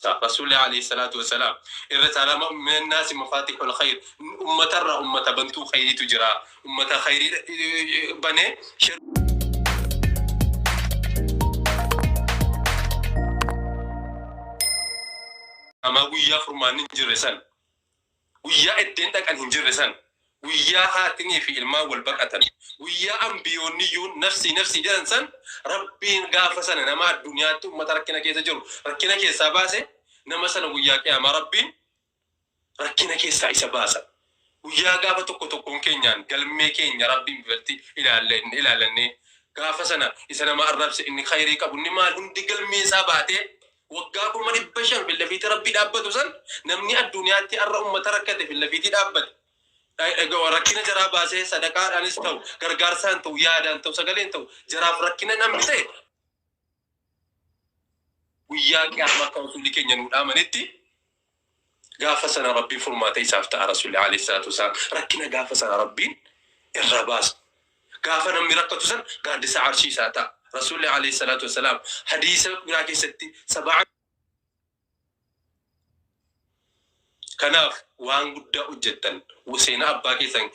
Rasuulli alayhi salaatu wasalaam irra caalaa minannaasi mafaatihul khayr, ummatarraa ummata bantuu khayriitu jira, ummata khayrii banee. Amaa guyyaa furmaanni hin jirre san, guyyaa eddeen dhaqan hin jirre san, guyyaa haatinii fi ilmaan wal baqatan, guyyaa ambiyoonni iyyuu nafsii nafsii jedhan san, Rabbiin gaafa sana nama addunyaatti ummata rakkina keessa jiru rakkina keessaa baase, nama sana guyyaa qiyaamaa Rabbiin rakkina keessaa isa baasa. Guyyaa gaafa tokko tokkoon keenyaan galmee keenya Rabbiin biratti ilaalannee, gaafa sana isa nama arrabse, inni khayrii qabu, inni maal hundi galmee isaa baatee waggaa 500,000 fillafiitii Rabbii dhaabbatu san, namni addunyaatti arra ummata rakkate fillafiitii dhaabbate rakkina jaraa baasee, sadaqaadhaanis ta'u, gargaarsaan ta'u, yaadaan ta'u, sagaleen ta'u, jaraaf rakkina hambise, guyyaa qiyaamaa akka Rasuulli keenya nuu dhaamanitti gaafa sana Rabbiin furmaata isaaf ta'a. Rasuulli alayhi salaatu wasalaam rakkina gaafa sana Rabbiin irraa baasa. Gaafa namni rakkatu san gaaddisa arshii isaa ta'a. Rasuulli alayhi salaatu wasalaam hadiisa biraa keessatti sabaa. Kanaaf waan guddaa hojjettan, seenaa abbaa keessan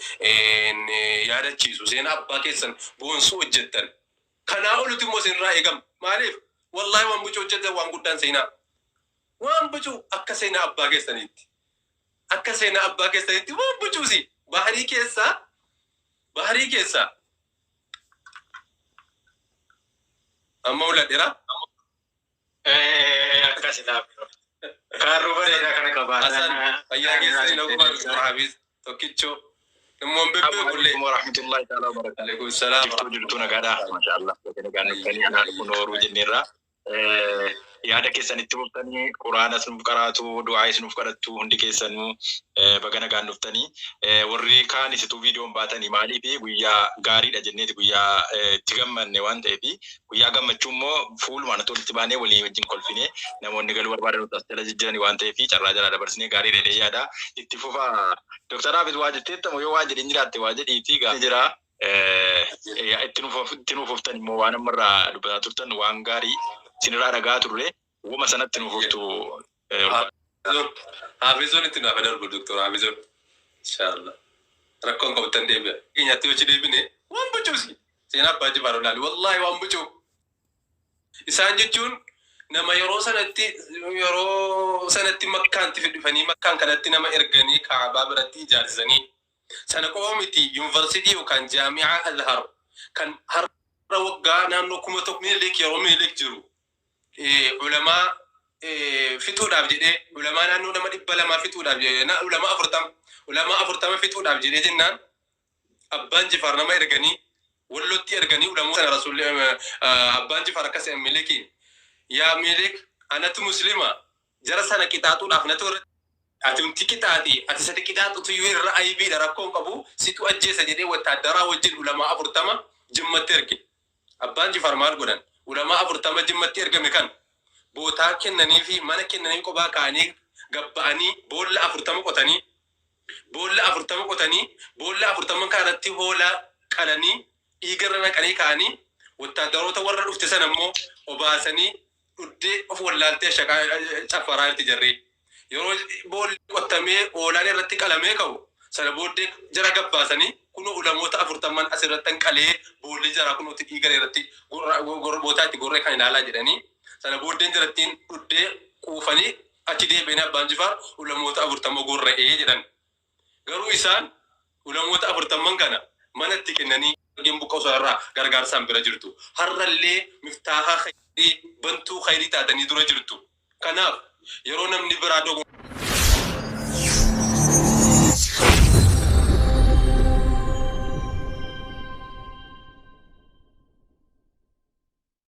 yaadachiisu, seenaa abbaa keessan boonsuu hojjettan. Kanaa olitti immoo isinirraa eegama. Maaliif? Wallaahi waan bucuu hojjettan, waan guddaan seenaa. Waan bucuu akka seenaa abbaa keessaniitti. Akka seenaa abbaa keessaniitti waan bucuusi. Baharii keessaa, baharii keessaa. Amma mul'adheera. Akkas ilaa. Kaarruu bareedaa kana qabaatan. Hasan, fayyaa keessanii? Naguma Hafiz tokkichoo. Immoon bebbeekullee. Alaikum warahmatullahi ta'ala wabarakatuh. Alaikum salaam. Jirtuu, jirtuu, nagaadha. Masha Allah. Nagaan dhuftanii, anaa dhufu, nooruu jenneerra. Yaada keessanitti fuftanii Quraanas nuuf qaraatu, du'aayis nuuf kadhattu, hundi keessanuu baga nagaan dhuftanii. Warri kaanis utuu viidiyoon baatanii, maaliif, guyyaa gaariidha jenneeti, guyyaa itti gammanne waan ta'eef, guyyaa gammachuu immoo fuulumaan otoo walitti baanee walii wajjin kolfinee, namoonni galuu barbaadan as jala jijjiiranii waan ta'eef, carraa jalaa dabarsinee gaarii dheedhee yaada itti fufaa. Dooktar Hafiz, waa jetteettamu? Yoo waa jedhin jiraatte waa jedhiitii gaa jira. Itti nuuf fuftan immoo, waan ammarraa dubbataa turtan waan gaarii isinirraa dhagaa turre, wuma sanatti nuuf fuftu. Hafizoon itti naaf darbu, Doktor Hafizoon. Inshallah. Rakkoon qabatan deebi'a. Keenyatti yoo deebine waan bocuusi. Seenaa abbaa Jifaar olaali. Wallaahi waan bocuu. Isaan jechuun nama yeroo sanatti Makkaantti dhufanii, Makkaan kanatti nama erganii Kaabaa biratti ijaarsisanii, sana qofa miti, yuunivarsiitii yookaan jaami'aa Azhar kan har'a waggaa naannoo 1000, Minilik, yeroo Minilik jiru ulamaa fixuudhaaf jedhee, ulamaa naannoo nama 200 fixuudhaaf jedhee, ulamaa 40 fixuudhaaf jedhee jennaan, abbaan Jifaar nama erganii Wallotti erganii ulamoo sana. Rasuulli, abbaan Jifaar akkas jedhan Minilikiin: "Yaa Minilik, anatu muslima jara sana qixaaxuudhaaf natu irratti, ati unti qixaaxi, ati sati qixaaxutu iyyuu irra aybiidha, rakkoon qabu, situ ajjeesa" jedhee wattaaddaraa wajjin ulamaa 40 Jimmatti erge. Abbaan Jifaar maal godhan? Ulamaa 40 Jimmatti ergame kan bootaa kennanii fi mana kennanii, qophaa ka'anii gabba'anii boolla 40 qotanii, boolla 40 qotanii, boolla 40 kanatti hoolaa qalanii, dhiigarra naqanii ka'anii, wattaaddaroota warra dhufte sana immoo obaasanii, dhuddee of wallaaltee shaqaa caffaraa jirti jarri. Yeroo boolli qottamee hoolaan irratti qalamee ka'u sana booddee jara gabbaasanii, "Kunoo ulamoota 40n asirratti qalee, boolli jaraa kunooti, dhiiga irratti bootaa itti gorree kan ilaalaa" jedhanii, sana booddeen jarattiin dhuddee quufanii achi deebi'anii, abbaan Jifaar ulamoota 40 gorra'ee jedhan. Garuu isaan ulamoota 40n kana manatti kennanii buqqa'u sanarraa gargaarsaan bira jirtu. Har'allee miftaaha khayrii, bantuu khayrii taatanii dura jirtu. Kanaaf yeroo namni biraa dogo